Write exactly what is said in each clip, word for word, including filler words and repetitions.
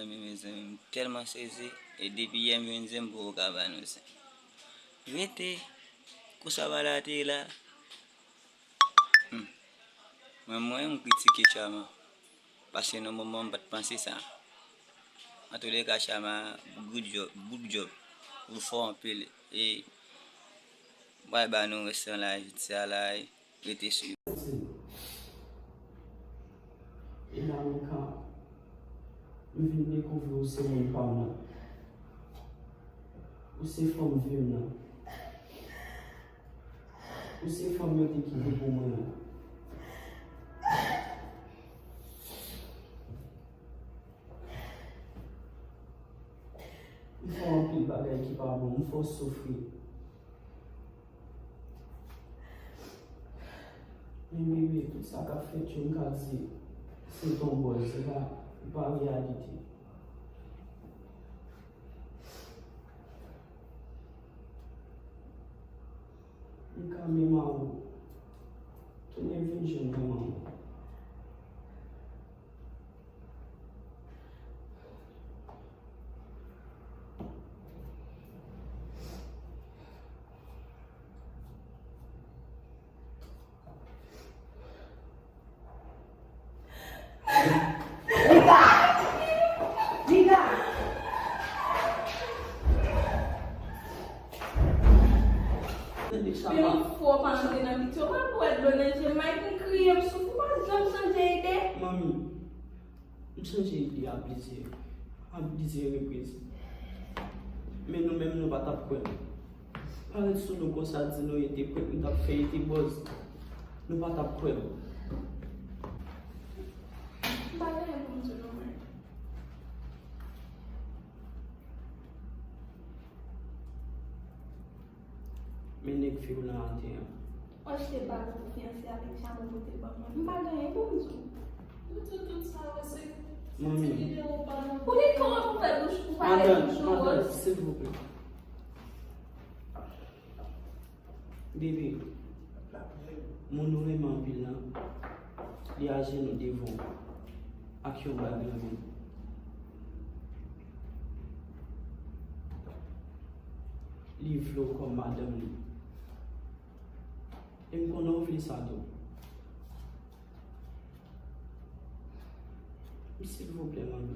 Mezanmi, mezanmi, m tèlman sezi. E depi yè m jwenn zen, m poko ka ba nou zen. Rete, kou sa va la te ye la. Hmm. Mwen, mwen, m kritike Chama. Paske nan moman, m pa t panse sa. Antouleka, Chama, good job, good job. Ou fò anpil. E, m pral ba nou restan la, jodi a la, e rete swiv. E la, mwen ka, m vin dekouvri ou se moun pa m nan. Ou se fanm vi m nan. Ou se fanm yo te kite pou mwen an. M fè w anpil bagay ki pa bon, m fè w soufri. Men bebe, tout sa k ap fèt yo, m ka di, se t on bòz, se pa, se pa reyalite. M ka menm a ou. Tounen vin jwenn mwen, manman. Men yon fwa w pa antre nan piti, w pa pou wè dlo nan je m, Mike, m kriye, m soufri, w pa janm chanje ide. Manmi, m chanje ide a plizyè, a plizyè repriz. Men nou menm, nou pa t ap kwè m. Parèt sou nou konsa, di nou e te prank, nou t ap fè, e te bòz. Nou pa t ap kwè m. M pa gen anyen pou m di w non, Mike. Men nèg fi w nan atè an. Ou achte bag ou pou fiyanse avèk Chama ou pote ban mwen. M pa gen anyen pou m di w. Ou di tout sa, wè, se, se ti videyo w ban nou. Ou gen kòman pou fè bouch ou pale bouch ou wòz? Madanm, madanm, silvouplè. Bebe, moun ou renmen anpil lan, li ajenou devan w ak yon bag nan men l. Li vle w kòm madanm li. E m konnen w vle sa tou. Silvouplè, manmi.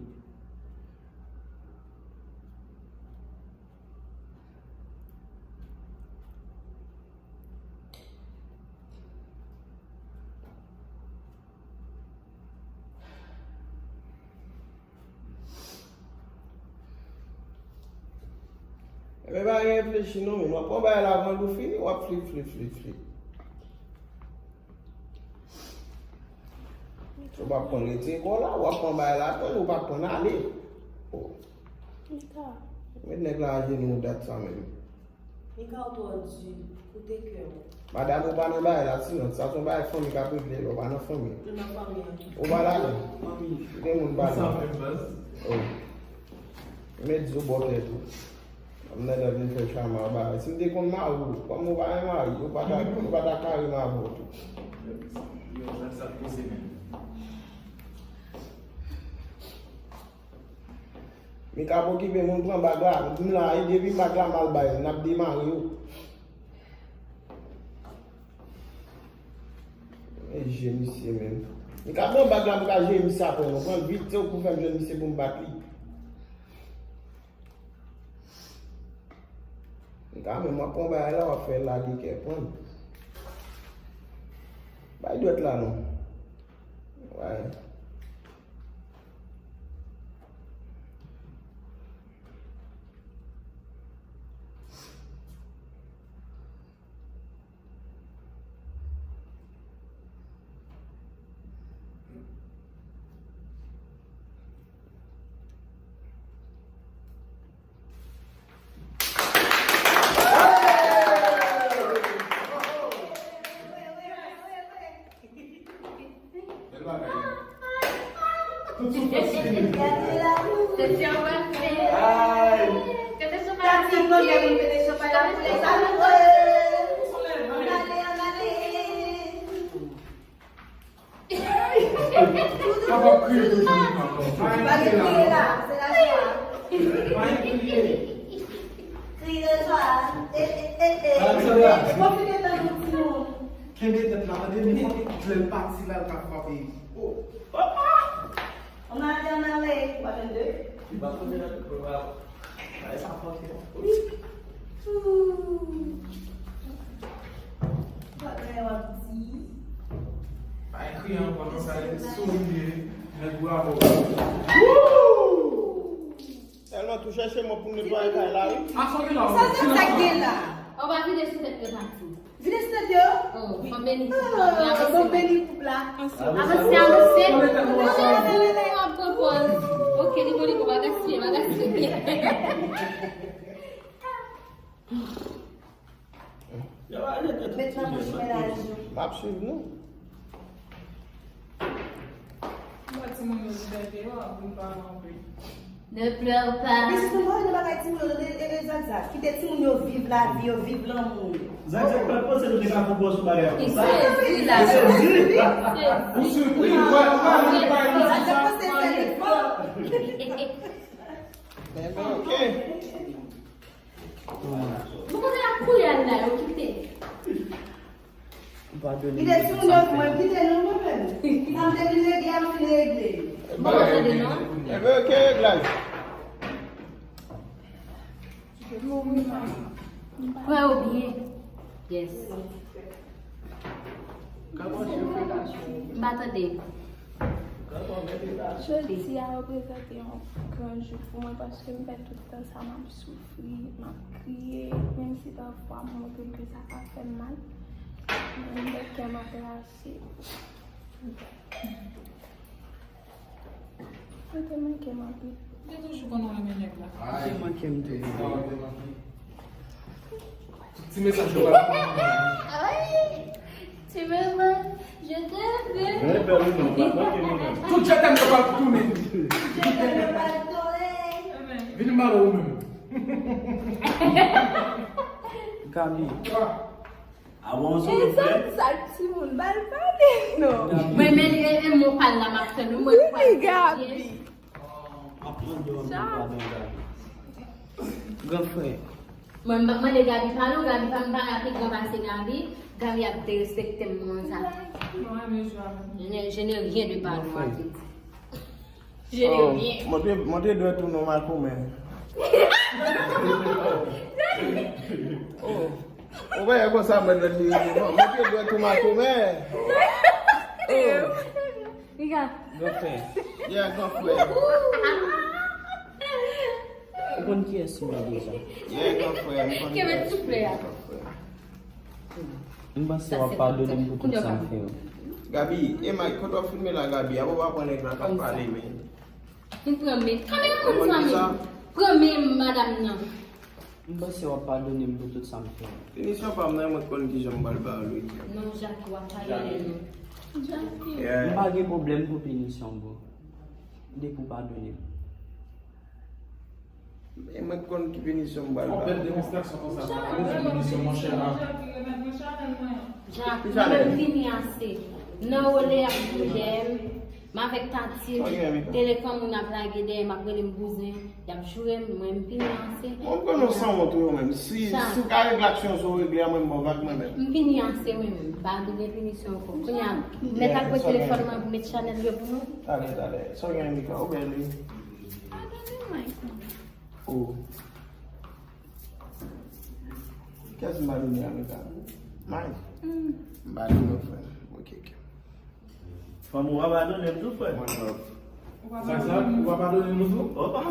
Ebyen, pa gen reflechi non, men w ap pran bagay la, vant ou fini, w ap flip, flip, flip, flip. Ou pa konn rete kò la, w ap pran bagay la, tann ou pa konn ale. Oh. Mika. Met nèg la ajenou dat sa menm. Mika, ou twò di, koute kè w. Madanm, ou pa nan bagay la, sinon, sa se yon bagay fanmi k ap regle, lè w pa nan fanmi. Nou nan fanmi an. Ou pa ladan. Manmi. Gen moun pa ladan. Sa fè baz. Oh. Met zo bò tèt ou. M nan vin fè Chama bagay. Si m te konn mari w, kòm ou pa gen mari, ou pa ta, ou pa ta kare m avè w tou. Yo, sa, sa poze menm. Mika pa okipe moun pran bag la, m la, e depi bag la m al bay, n ap demare yo. E je misye menm. Mika pran bag la, m ka je misye apre, non, pran l vit, se ou pou fè m jwenn misye pou m bat li. Mika menm, w ap pran bagay la, w ap fè lage kè pran. Bay dwèt la non. Wè. Bèl bagay. Tout soufrans fini. Ay. Kapab kriye toujou, non. Pa gen kriye la. Pa gen kriye. Kriye, Johan. E, e, e, e. Alexandra. E, e, konfime tan nou, timoun. Kenbe tèt la, tande, nenpòt lè l pati la, l ka frape. Oh. Ann ale, ann ale. Ou pa jwenn de? Li pa konn de la, li pa. Ay, sa fò, se bon. Wi. Ooh. Bagay w ap di. Pa ekri ankò, non, sa e solide, nèg bravo. Woo! Tèlman tou chèche mwen pou m netwaye kay la, wi. Sa se sa k gen la. Ou pa vide sou tèt yo, Tati. Vide sou tèt yo? Oh, bon beni koup la. Ah, bon beni koup la. Avanse, avanse. Avanse, avanse. Ou ap pran pòz. Ok, li bon, li bon, pa gaspiye, pa gaspiye. Met nan bouch mennaj ou. M ap swiv nou. Mwen timoun yo di tèt yo, ap vin pale anpil. Ne pleure pas. Men jisman, mwen nan bagay timoun yo, e, e, e, Zakzak. Kite timoun yo viv lavi yo, viv lanmou yo. Zakzak pa t panse nou te ka fè gwo sou bagay konsa. Li sezi la. Li sezi. Ou sipri, ou pa, ou pa, ou pa, Zakzak panse se li k fò. Ebyen, ok. Bon, kote ap kouri al la, yo kite. Li te sou nòt mwen, kite non mwen menm. Sa m te vin regle a, m fin regle. Bon, tande non. Ebyen, ok, reglaj. Pran yo byen. Yes. M pa tande. Jodi a reprezante yon gran jou pou mwen paske m fè tout tan sa m ap soufri, m ap kriye, menm si pafwa m montre m ke sa ka fè m mal, men m wè kè m ap lase. Mwen te manke m anpil. Ou te toujou konn renmen nèg la. Ou te manke m tou. Ti mesaj yo pa. Ay, tu me manques, je t'aime. Tout je t'aime yo pa tounen. Je t'aime yo pa tounen. Vin malo ou menm. Gaby. Avan w sou yo fè. Sa timoun ba l pale non. Mwen men li e mo pa l la m ap fè l mwen. Wi Gaby. Gran frè. Mwen m ap mande Gaby pale w, Gaby pa m pa rapi gran pase Gaby. Gaby ap derespekte m konsa. Mwen renmen jwa. Je n'ai, je n'ai rien de pale. Mwen te, mwen te dwe tounen w makomè. Oh. Ou wè konsa mwen dwe li rele non. Mwen te dwe tou makomè. Oh. Piga. Gran frè. Yeah, gran frè. Ou konn kiyès mwen deja? Yeah, gran frè. M konn kiyès mwen, gran frè. M panse w ap padone m pou tout sa m fè yo. Gaby, e Mike, kote w filme la, Gaby? Apa w pa pran nèg la k ap pale, men. Vin pran men. Kamera moun zanmi. Pran men madanm nan. M panse w ap padone m pou tout sa m fè. Pinisyon pa m nan, mwen konn kijan m pral ba w li. Non, Jackie, w ap padone nou. Jackie. Yeah. M pa gen pwoblèm pou pinisyon, bro. Depi w padone m. E mwen k konn ki pinisyon m pral ba. Yon bèl demonstrasyon konsa, sa pa bezwen pinisyon, monchè, a. Jack, mwen menm m fini ase. Nan wole ap joure m, m avèk Tati, telekan moun ap lage dèyè m, ap rele m bouzen, y ap joure m, mwen m fini ase. Mwen m konn nou sanwont wi ou menm. Si, si w ka regle aksyon sa w regle a, mwen m ba w vag mwen menm. M fini ase mwen menm, m pa vle gen pinisyon ankò. Kounye a, m mèt al pran telefòn mwen pou met chanèl yo pou nou. Talè, talè. Sa w gen, Mika? Ou bèl wi. Padone Mike non. Oh. Kiyès m padone a, Mika? Mike? Mm. M padone w, frè. Ok, ok. Fanm ou pa padone m tou, frè. One love. Sa, sa, ou pa padone nou tou? Opa!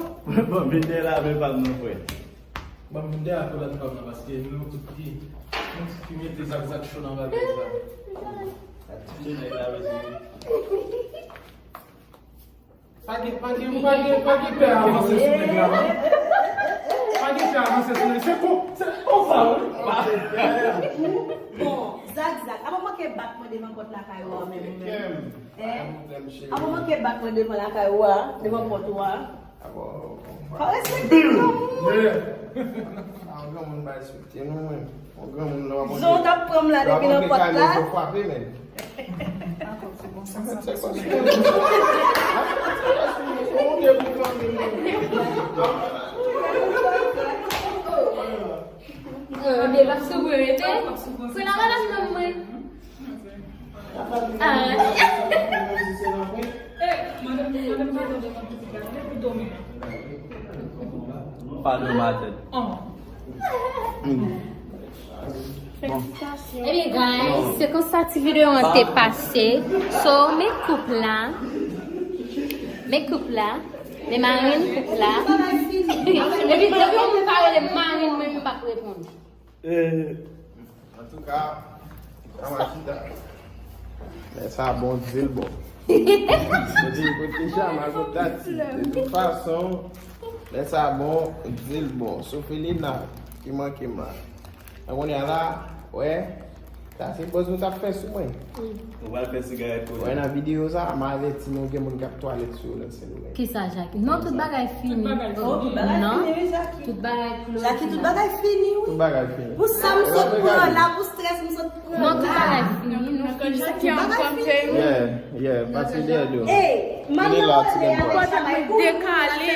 Bon, vin dèyè laven pa m non, frè. Bon, vin dèyè laven pa m nan, paske nou tout ki, nou tout ki mete Zakzak cho nan bagay sa. Sa touche nèg la, mesye. Pa gen, pa gen, pa gen, pa gen pè avanse sou nèg la, non. Pa gen pè avanse sou nèg. Se kon, se konsa, wi. Bon, Zakzak, apa w manke bat mwen devan pòt lakay ou a menm, ou menm? Hein? Apa w manke bat mwen devan lakay ou a, devan pòt ou a? Fò respekte granmoun. Ah, granmoun pa respekte nou, menm. Yon granmoun la w ap antre, jan w t ap pran m la depi nan pòt la. Yo frape, men. Ou gen pou fanmi, men. Sou pou rete. Pou la madanm nan mwen. Ah. Pardon, madanm. Ebyen, guys, se konsa ti videyo an te pase. So, men koup la. Men koup la. Men marenn koup la. Epi, depi yon moun pa rele marenn mwen, m p ap reponn. Eh. Antouka, Yamachita. Lè sa bon, di l bon. Kote, kote Chama, kote Tati. De tout fason, lè sa bon, di l bon. Sofelina, ki manke m la. An kounye a la, wè, sa se buzz nou t ap fè sou mwen. Ou pral fè sigarèt pou li. Wè, nan videyo sa, m avèti nou gen moun k ap twalèt sou yo nan Sendomeng. Kisa, Jackie? Non, tout bagay fini. Tout bagay fini, wi, Jackie. Tout bagay klotire. Jackie, tout bagay fini, wi. Tout bagay fini. Pou sa m sot pran la, pou strès m sot pran la. Non, tout bagay fini. Nou fini. Tout bagay fini. Yeah, yeah, pase dèyè do. Ey, manman la, ti grann pwa. Dekale.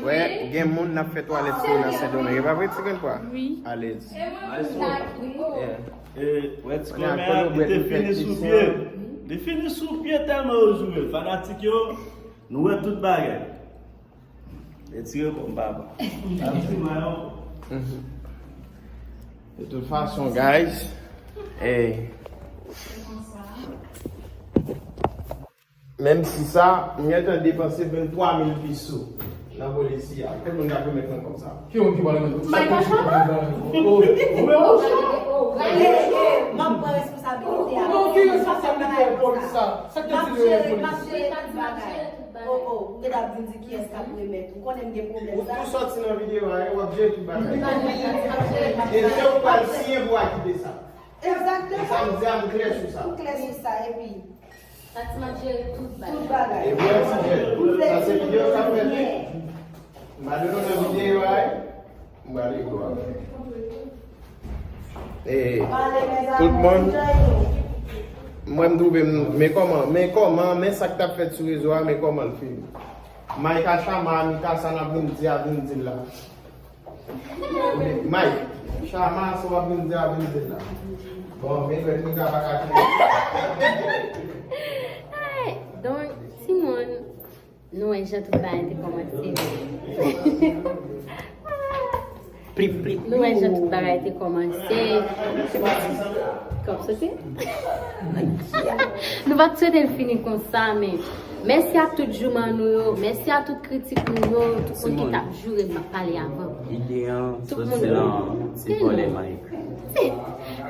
Wè, gen moun n ap fè twalèt sou yo nan Sendomeng. E pa vre, ti grann pwa? Wi. Alèz. Yeah. E, wè, ti kòmè a, li te fini sou pye. Li fini sou pye tèlman yo joure l. Fanatik yo, nou wè tout bagay. Retire kò m, papa. Ap di mwen ankò. De tout fason, guys, eh, menm si sa, m gentan depanse venntwa mil piso nan polisi a. Kèl moun k ap remèt mwen kòb sa? Ki moun ki pral remèt kòb sa? Mike Chama? Oh, oh, oh, oh. M ap pran responsabilite a. Non, ki responsabilite polis sa? Sa k te di yo polis? M ap jere tout bagay. Oh, oh, ou gentan ap vin di kiyès k ap remèt. Ou konnen m gen pwoblèm sa. Ou tou sòti nan videyo a, w ap jere tout bagay. E se ou pral siyen pou akite sa. Egzakteman. E sa m di a, m klè sou sa. M klè sou sa, epi. Sa ti m ap jere tout bagay. Tout bagay. E bwè ti jèn. Sa se videyo k ap fèt, wi. M pa di nou nan videyo a, wi. M pral ekri w. E, tout moun, mwen m twouve m, men kòman, men kòman, men sa k t ap fèt sou rezo a, men kòman l fini. Mike a Chama, Mika, sa n ap vin di a, vin di l la. Mike, Chama, sa w ap vin di a, vin di l la. Bon, men lòt Mika pa ka fini. Ay, donk, timoun, nou wè jan tout bagay te kòmanse. Plip, plip. Nou wè jan tout bagay te kòmanse. Kòb sote. Nou pa t swete l fini konsa, men mèsi a tout jouman nou yo, mèsi a tout kritik nou yo, tout moun ki t ap joure m, m ap pale avan. Ide an soti nan ti vòlè Mike.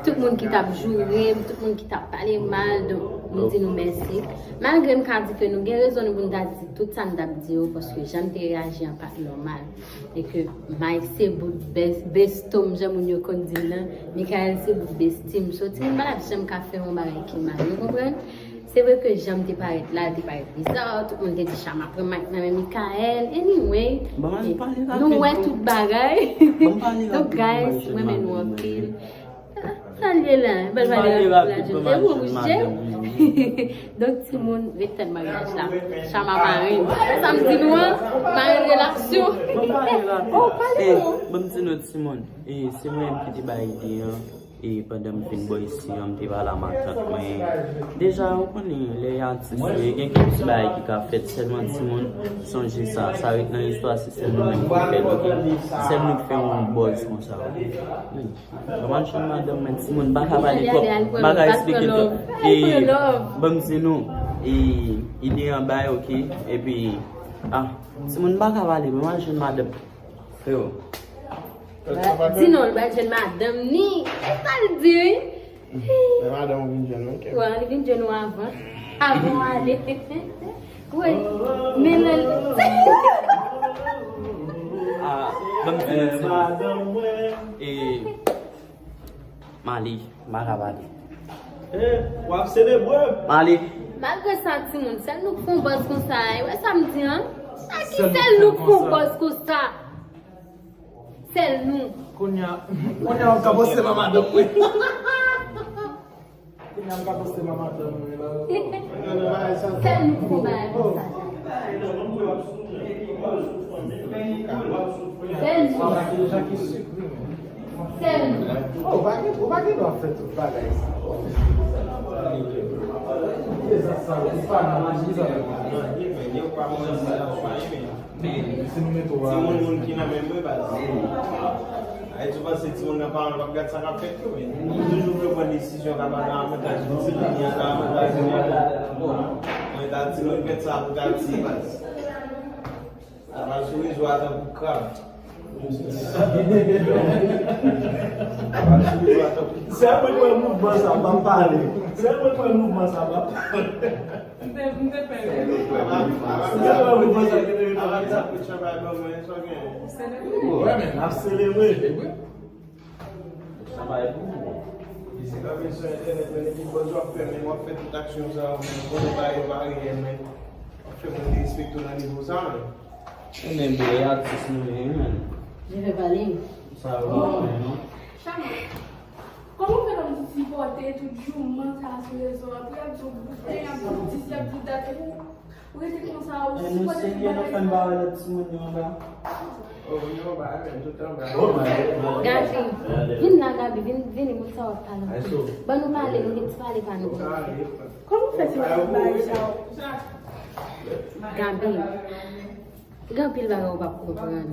Tout moun ki t ap joure m, tout moun ki t ap pale mal, donk, nou di nou mèsi. Malgre m ka di ke nou gen rezon nou pou n ta di tout sa n t ap di yo, paske jan n te reyaji an pa t nòmal. E ke Mike se bout bes-, bestom, jan moun yo konn di l nan, Michael se bout bestim. So, timoun pa t ap janm ka fè yon bagay ki mal, nou konprann? Se vre ke jan m te parèt la, l te parèt biza, tout moun te di Chama pran Mike nan men Michael. Anyway, nou wè tout bagay. Donk, guys, mwen renmen nou anpil. Sa l ye la? Bèl valè rapid la, Jun. Te wouj, je. Donk, timoun, ret tann maryaj la. Chama marenn. Sa m di nou an, marenn relaksyon. Bon, pale rapid. Oh, pale. Eh, bon, m di nou, timoun. Eh, se mwen menm ki te bay ide an. E pandan m vin bò isi an, m te pale a matant mwen. Deja, ou konnen, lè y atis yo, gen kèk ti bagay ki ka fèt, sèlman timoun, sonje sa, sa ret nan istwa, se sèl nou menm ki fè l, oke? Sèl nou ki fè yon buzz konsa, oke? Ban m al jwenn madanm mwen, timoun, m pa ka pale twòp, m pa ka eksplike l twòp. E, ban m di nou, e, ide an bay, oke? Epi, ah, timoun, m pa ka pale, ban m al jwenn madanm. Freo. Di non, l pral jwenn madanm ni. E sa l di, wi. Men madanm ou vin jwenn mwen, kè. Wè, li vin jwenn ou avan. Avan w ale. Wi. Men lè l... Ah, ban m di nou, timoun. E, Mali, m pa ka pale. Eh, w ap selebre. Mali. Malgre sa, timoun, sèl nou k fè yon buzz konsa, e wè sa m di an? Sa ki sèl nou k fè yon buzz konsa? Sèl nou. Kounye a, kounye a, m ka poste nan madanm mwen. Kounye a, m ka poste nan madanm mwen, la. Sèl nou k fè yon bagay konsa. Sèl nou. Sèlman. Oh, ou pa gen, ou pa gen dwa fè tout bagay sa. Oh, mesye, sa. Dezas sa, ou pa nan, ou pa nan. Men, si nou mete w a... Timoun, moun ki nan men mwen, baz. Ayiti, ou panse timoun nan paran l p ap gad sa k ap fèt yo, men. Ou toujou vle pran desizyon k ap nan avantaj timoun nan, nan avantaj moun nan. Mwen ta di nou fèt sa pou ta di, baz. Sa pral sou rezo a tankou krab. Sa pral sou rezo a tankou... Sèl mwen k wè mouvman sa, m ap pale. Sèl mwen k wè mouvman sa, m ap pale. M te, m te pè. M te pè, m panse ke te... Selebre. Wè, men, n ap selebre. Selebre. Sa pa e pou ou. Isi nan men sou entènèt, men ekip bòz w ap fè, men w ap fè tout aksyon sa yo, men konnen pa e pa reyèl, men w ap fè moun derespekte w nan nivo sa, men. Ou menm, bro, e atis nou ye, wi, men. Je vais parler. Sa yo pa fè, non? Chama. Kòman w fè konn sipòte tout jouman sa sou rezo a? Pou y ap di w bouten, y ap di w dis, y ap di w dat, epi w rete konsa, w sipòte tout bagay sa? Nou serye, nou fè n ba lòt timoun yo anba. Oh, yo anba, men tout anba. Gaby, vin la, Gaby, vin, vini, moun sa w ap pale. Ban nou pale, nou gen ti pale pa nou. Kòman w fè se bagay sa? Gaby. Gen anpil bagay ou p ap konprann.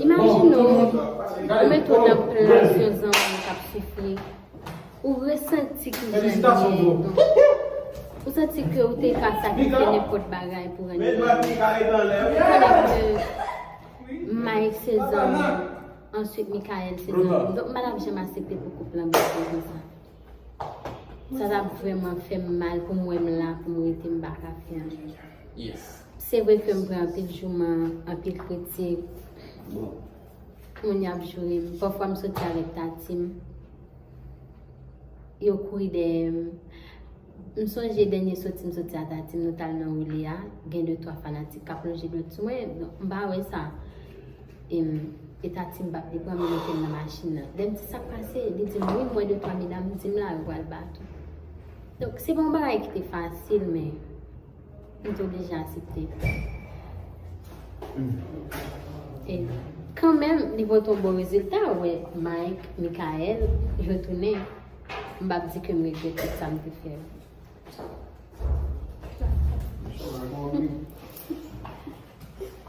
Imajine w, ou mete w nan plas yon zanmi k ap soufri. Ou resanti ki jan li ye. Donk, ou santi ke ou te ka sakrifye nenpòt bagay pou rann li. Ou konnen ke Mike se zanmi, answit Michael se zanmi. Donk, m pa t ap janm aksepte pou koup lan bouke konsa. Sa t ap vrèman fè m mal pou m wè m la, pou m rete, m pa ka fè anyen. Yes. Se vre ke m pran anpil jouman, anpil kritik. Bon. Moun y ap joure m. Pafwa m soti avèk Tati m. Yo kouri dèyè m. M sonje dènye soti m soti a Tati m, nou t al nan woule a. Gen de twa fanatik k ap lonje dwèt sou mwen. Donk, m pa wè sa. E m, e Tati m p ap li pran m, li mete m nan machin nan. Lè m di sa k pase, li di m, wi, m wè de twa medam, m di m la, yo pral bat ou. Donk, se pa yon bagay ki te fasil, men m te oblije aksepte. E kanmenm, li pote yon bon rezilta, ou wè Mike, Michael, yo tounen. M p ap di ke m regrèt tout sa m te fè. Bon, ok.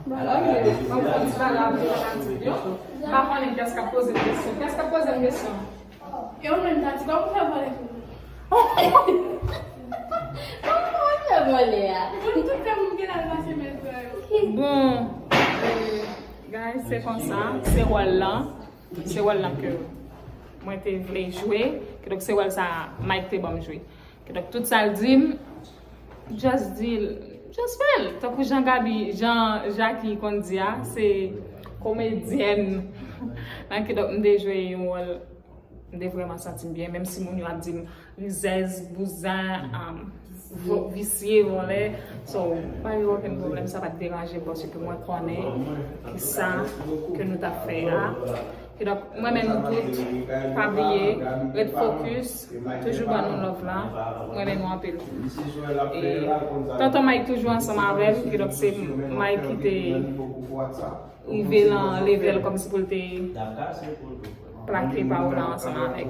Mwen pran ti bagay avèk fanatik yo. M pa konnen kiyès k ap poze m kesyon. Kiyès k ap poze m kesyon? E ou menm, Tati, kòman w fè vòlè pou mwen? Kòman w fè vòlè a? Moun tout fè moun gen la pase men frè yo. Bon, euh, guys, se konsa, se wòl lan. Se wòl lan ke mwen te vle jwe. Kidonk, se wòl sa Mike te ban m jwe. Kidonk, tout sa l di m, just di l, just fè l. Tankou jan Gaby, jan Jackie konn di a, se komedyèn. Nan kidonk, m te jwe yon wòl, m te vrèman santi m byen, menm si moun yo ap di m rizèz, bouzen, um, vo-, visye, vòlè. So, pa gen okenn pwoblèm, sa pa t deranje m paske mwen konnen kisa ke nou t ap fè a. Kidonk, m renmen nou tout. Pa bliye, ret fokis, toujou ban nou love la. M renmen nou anpil. E tonton Mike toujou ansanm avè m, kidonk se Mike ki te rive nan level kòmsi pou l te plake pawòl la ansanm avèk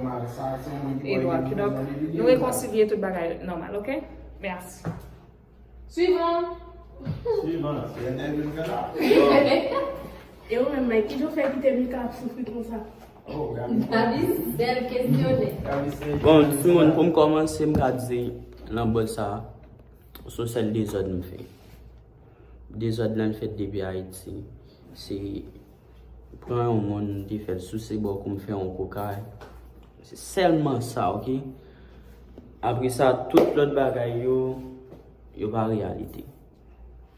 Edward. Kidonk, nou rekonsilye, tout bagay nòmal, ok? Mèsi. Swivan. Swivan, se N N vin fè la. E ou menm, Mike, kijan w fè kite Mika ap soufri konsa? Oh, Gaby. Gaby, bèl kesyonè. Gaby, se... Bon, timoun, pou m kòmanse, m ka di, nan bòl sa, se yon sèl dezòd m fè. Dezòd lan fèt depi Ayiti. Se pran yon moun, te fè l souse bò kou m fè yon koka. Se sèlman sa, ok? Apre sa, tout lòt bagay yo, yo pa reyalite.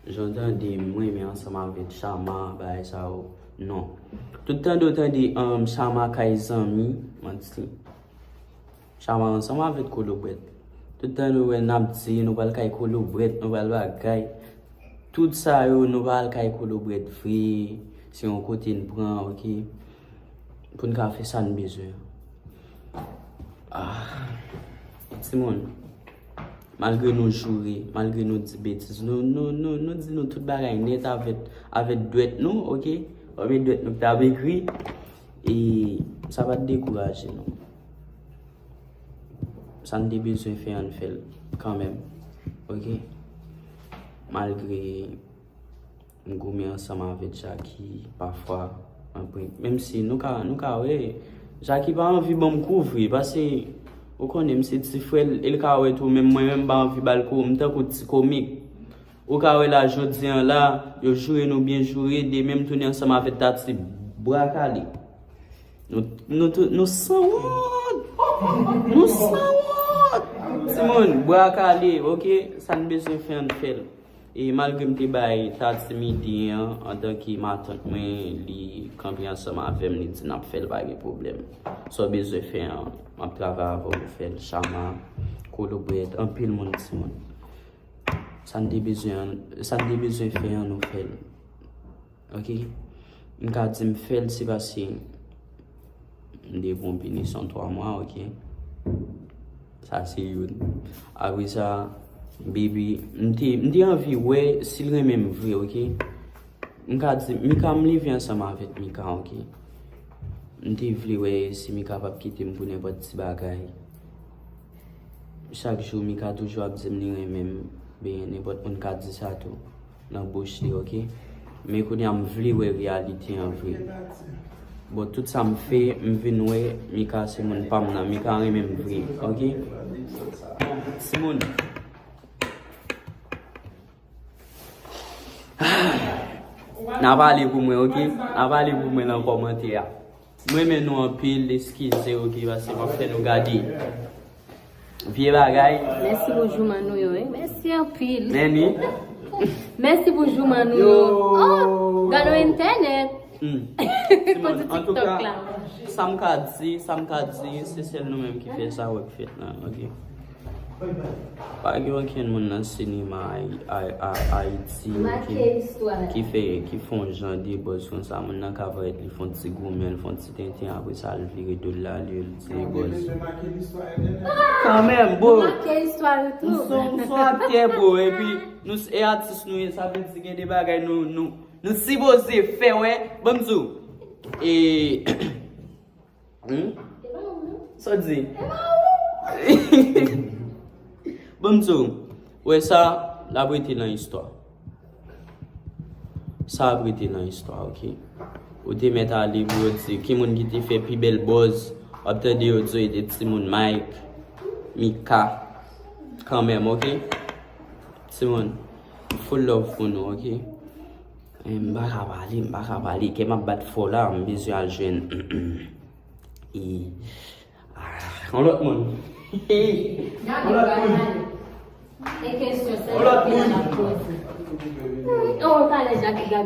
Jan w tande m renmen ansanm avèk Chama, bagay sa yo, non. Tout tande w tande, um, Chama kay zanmi, manti. Chama ansanm avèk Kolobrèt. Tout tan nou wè n ap di nou pral kay Kolobrèt, nou pral bagay. Tout sa yo, nou pral kay Kolobrèt vre. Se yon kote n pran, ok. Pou n ka fè sa n bezwen. Ah, timoun, malgre nou joure, malgre nou di betiz, nou, nou, nou, nou di nou tout bagay nèt avèk, avèk dwèt nou, ok. Premye dwèt nou ki t ap ekri. E Sa pa t dekouraje nou. Sa n te bezwen fè an, n fè l kanmenm. Oke? Malgre m goumen ansanm avèk Jackie, pafwa, anpwen, menm si nou ka, nou ka wè, Jackie pa anvi ban m kou vre, paske ou konnen m se ti frè l, e l ka wè tou, menm mwen menm m pa anvi ba l kou, m tankou ti komik. Ou ka wè la, jodi an la, yo joure nou byen joure, demen m tounen ansanm avèk Tati, bra kale. Nou, nou, tou- nou sanwont! Nou sanwont! Timoun, bra kale, oke? Sa n bezwen fè, an fè l. E malgre m te bay Tati midi an, antanke matant mwen, li kanpe ansanm avè m, li di n ap fè l, pa gen pwoblèm. Sa w bezwen fè an, m ap travay avè w pou fè l. Chama, kolobrèt, anpil moun, timoun. Sa n te bezwen, sa n te bezwen fè an, nou fè l. Oke? M ka di m fè l, se paske m te pran pinisyon twa mwa, oke? Sa se youn. Apre sa, baby, m te, m te anvi wè si l renmen m vre, oke? M ka di, Mika, m leve ansanm avèk Mika, oke? M te vle wè si Mika p ap kite m pou nenpòt ti bagay. Chak jou, Mika toujou ap di m li renmen m, ben, nenpòt moun ka di sa tou, nan bouch li, oke? Men kounye a, m vle wè reyalite an vre. Bon, tout sa m fè, m vin wè Mika se moun pa m nan, Mika renmen m vre, oke? Timoun. N a pale pou mwen, oke? N a pale pou mwen nan kòmantè a. M renmen nou anpil, eskize, oke, paske m ap fè nou gade vye bagay. Mèsi pou jouman nou yo, wi. Mèsi anpil. Mèni. Mèsi pou jouman nou yo. Yo. Oh, gade entènèt. Hmm. Kote TikTok la. Sa m ka di, sa m ka di, se sèl nou menm ki fè sa wè k fèt la, oke? Pa gen okenn moun nan sinema Ay-, Ay-, Ay-, Ayiti ki, ki fè, ki fè yon jan de buzz konsa. Moun nan ka parèt, li fè yon ti goumen, li fè yon ti tenten, apre sa, l vire do l la, li, li di buzz. Kanmenm, bro. Make istwa yo tou. M se, m se aktè, bro, epi nou se atis nou ye, sa vle di gen de bagay nou, nou, nou sipoze fè, wè. Ban m di w. E, Hmm? Sa w di? Bon, m di w, wè sa, l ap rete nan istwa. Sa ap rete nan istwa, oke? Ou te mèt ale pou yo di ki moun ki te fè pi bèl buzz. W ap tande yo di yo te timoun Mike, Mika, kanmenm, oke? Timoun, full love pou nou, oke? Eh, m pa ka pale, m pa ka pale. Kè m ap bat fò la, m bezwen al jwenn. E, ah, yon lòt moun. Yon lòt moun. Yon lòt moun.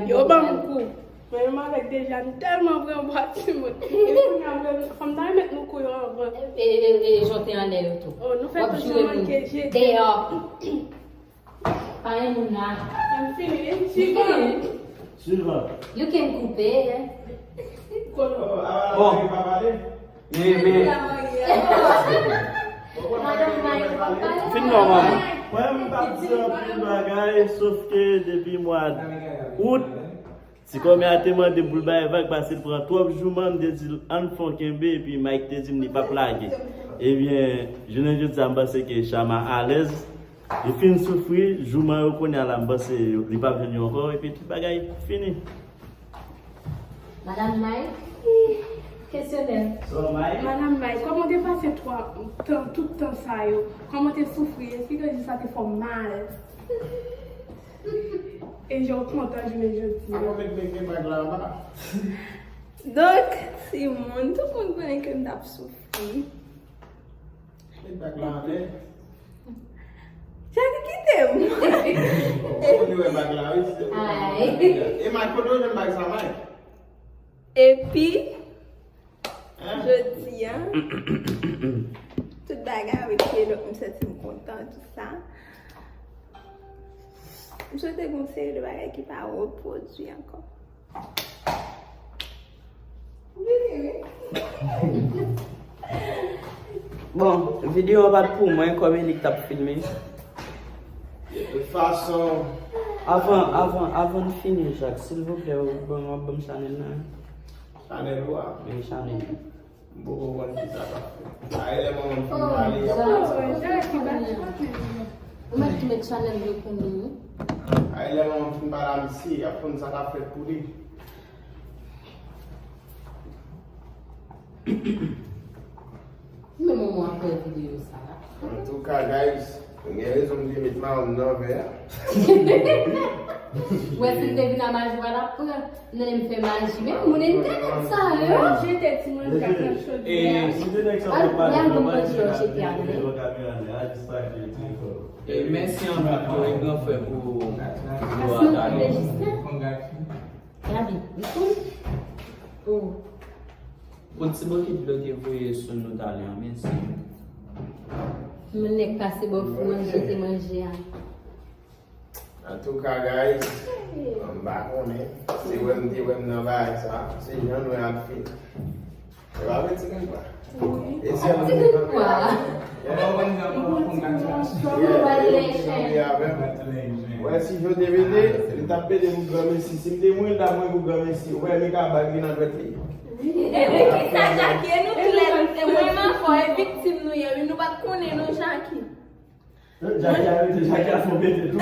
Yo ban m kou. Mwen menm avèk Deja, nou tèlman pran bwa timoun. E kounye a, fò m ta remèt nou kou yo anvan. E, e, e, jan w te anlè yo tou. Oh, nou fè tankou manke je. Deyò. Pa gen moun la. An fini, li fini. Silvan. You can koupe, eh. Bon. Men, men. Fin nòmal. Mwen, m p ap di anpil bagay, sof ke depi mwa out, ti kòmè a te mande pou l bay vag, paske l pran twòp jouman, m te di l, ann fè yon kenbe, epi Mike te di m li p ap lage. Ebyen, jounen jodi a, m panse ke Chama alèz. Li fin soufri, jouman yo kounye a la, m panse li p ap jwenn yo ankò, epi tout bagay fini. Madam Mike, kesyonè. So, Mike? Madam Mike, kòman w te pase twa, tan, tout tan sa yo? Kòman w te soufri? Eksplike nou sa te fè w mal. E jan w kontan jounen jodi a. Donk, timoun, tout moun konnen ke m t ap soufri. Met bag la anlè. Jackie kite m. Ou konn yo wè bag la, wi, se ou. Ay. E Mike, kote w jwenn bag sa, Mike? Epi, hein? Jodi a, tout bagay rete, donk m santi m kontan, tout sa. M swete gen yon seri de bagay ki pa repwodui ankò. Bon, videyo a pa t pou mwen, kòm Elik t ap filme. De tout fason. Avan, avan, avan n fini, Jak, silvouplè, ou ban, w ap ban m chanèl la? Chanèl ou a? Wi, chanèl. M poko konn ki sa k ap fèt. Ay, lè manman m fin pale, y ap konn sa. Ou mèt tou met chanèl yo pou nou. Ay, lè manman m fin pale a misye, y ap konn sa k ap fèt pou li. Men manman ap wè videyo sa a. Antouka, guys, mwen gen rezon m te met mawon nan vè a. Wè, si l te vin a maji, w a l ap pran. Nan m fè maji, men moun entènèt sa yo. Jete ti manje ak nan chodyè a. E si te nèg sa te pale, mwen manje yo jete a, men. E mèsi anpil tou, e gran frè pou, pou atalè. Gabi, li koul? Oh. Pou ti bokit dlo te voye sou nou talè an, mèsi. Moun nèg pase bò fou an jete manje a. Antouka, guys, m pa konnen. Se wè m te wè m nan bagay sa. Se jan nou ap fini. E pa vre ti grenn kwa. E sèl mwen ki pa. Wè si yo te pede, li t ap pede pou granmesi. Si m te mwen, l t ap mwen pou granmesi. Ou wè, Mika bal vin nan dwèt li. Epi ki sa, Jackie, e nou klè, e mwen m ankò, e viktim nou ye, wi, nou pa t konnen non, Jackie. Jackie a rete, Jackie a fon pete tou.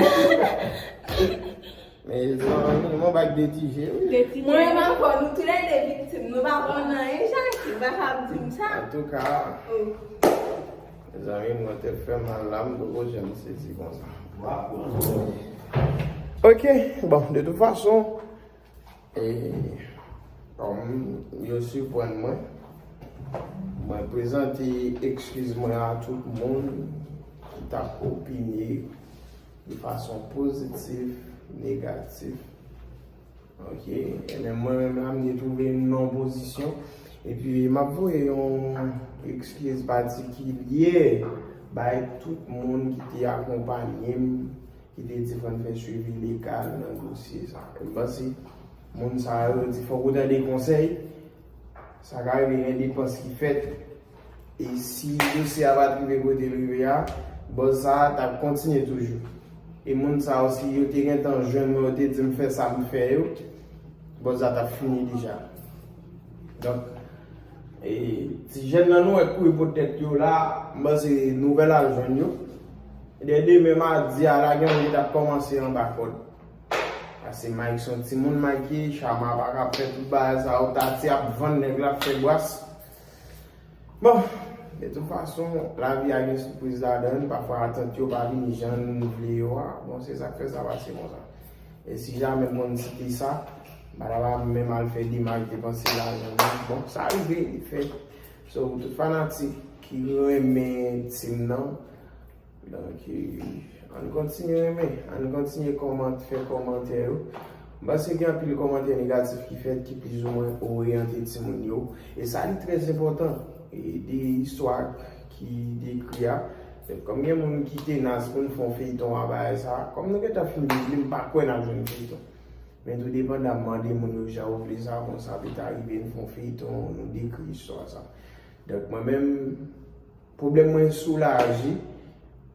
Men zanmi, mwen bak de ti je, wi. Mwen menm ankò, nou toulède viktim. Nou pa konn anyen, Jackie. Pa ka ap di m sa. Antouka, mezanmi, mwen tèt fè mal la, m poko janm sezi konsa. Ok, bon, de tout fason, e, kòm yo siprann mwen, mwen prezante ekskiz mwen a tout moun ki t ap opine de fason pozitif, negatif. Ok, e men mwen menm la, m te twouve m nan yon pozisyon. Epi m ap voye yon ekskiz patikilye bay tout moun ki te akonpanye m, ki te di fò n fè swivi legal nan dosye sa. E m panse moun sa yo di fòk ou tande konsèy. Sa ka rive gen depans ki fèt. E si dosye a pa t rive kote l rive a, bòz sa a t ap kontinye toujou. E moun sa yo, si yo te gentan jwenn mwen, yo te di m fè sa m fè yo, bòz la t ap fini deja. Donk, e, ti jèn nan nou wè k kouri pou tèt yo la, m panse nouvèl al jwenn yo. Dè demen madi a la, gen moun ki t ap kòmanse anba kòd. Paske Mike se yon timoun, Mike ye, Chama pa ka ap fè tout bagay sa yo, Tati ap vann nèg la, ap fè bwas. Bon, de tout fason, lavi a gen sipriz ladan l, pafwa atant yo pa vini jan n vle yo a, bon, se sa k fè sa pase konsa. E si jamè m konn site sa, m pa ta va menm al fè demach depanse lajan non. Bon, sa rive, li fèt. So, tout fanatik ki renmen tim nan, Donk, e, ann kontinye renmen, ann kontinye kòmant-, fè kòmantè yo. M panse gen anpil kòmantè negatif ki fèt ki plizoumwen oryante timoun yo. E sa li trè enpòtan. E de istwa ki dekri a. Kòm gen moun ki tenas pou n fè yon feyton a bagay sa, kòm nou gentan fin viv li, m pa kwè n ap jwenn feyton. Men tou depandan, m mande moun yo jan yo vle sa, konsa pita rive n fè yon feyton, nou dekri istwa sa. Donk, mwen menm, Pwoblèm mwen soulaje,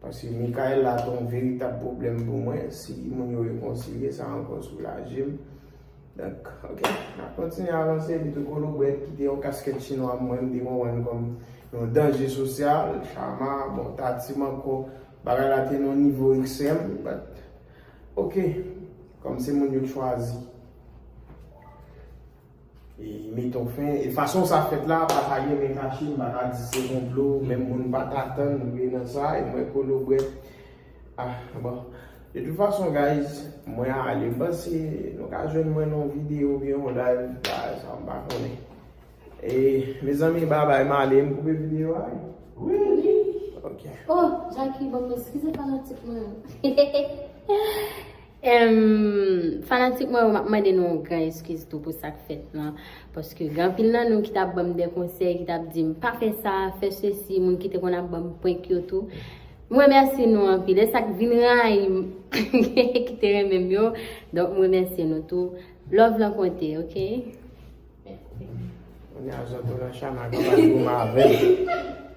paske Michael la te yon veritab pwoblèm pou mwen. Si moun yo rekonsilye, sa ankò soulaje m. Donk, ok, n ap kontinye avanse. Epi tou Kolo Brèt ki te yon kaskèt chinwa mwen, m te konprann kòm yon danje sosyal. Chama, bon, Tati m ankò, bagay la te nan yon nivo ekstrèm, but, ok, kòm se moun yo t chwazi. E meton fen. E fason sa fèt la, pa ta gen men kache, m pa ka di se konplo, menm moun pa t atann rive nan sa, e mwen Kolo Brèt. Ah, bon. De tout fason, guys, mwen ale. M panse nou ka jwenn mwen nan yon videyo oubyen yon live, bagay sa, m pa konnen. E, mezanmi, babay, m ale, m koupe videyo a, wi. Wi. Ok. Oh, Jackie, bon, eskize fanatik mwen. Em, fanatik mwen yo, m ap mande nou yon gran eskiz tou pou sa k fèt lan. Paske gen anpil nan nou ki t ap ban m de konsèy, ki t ap di m, "Pa fè sa, fè sesi," moun ki te konn ap ban m prank yo tou. M remèsye nou anpil. E sa k vin rayi m, ki te renmen m yo. Donk, m remèsye nou tou. Love lan konte, ok? Mèsi. Kounye a, zòt ou nan Chama, gen pa goumen avè l.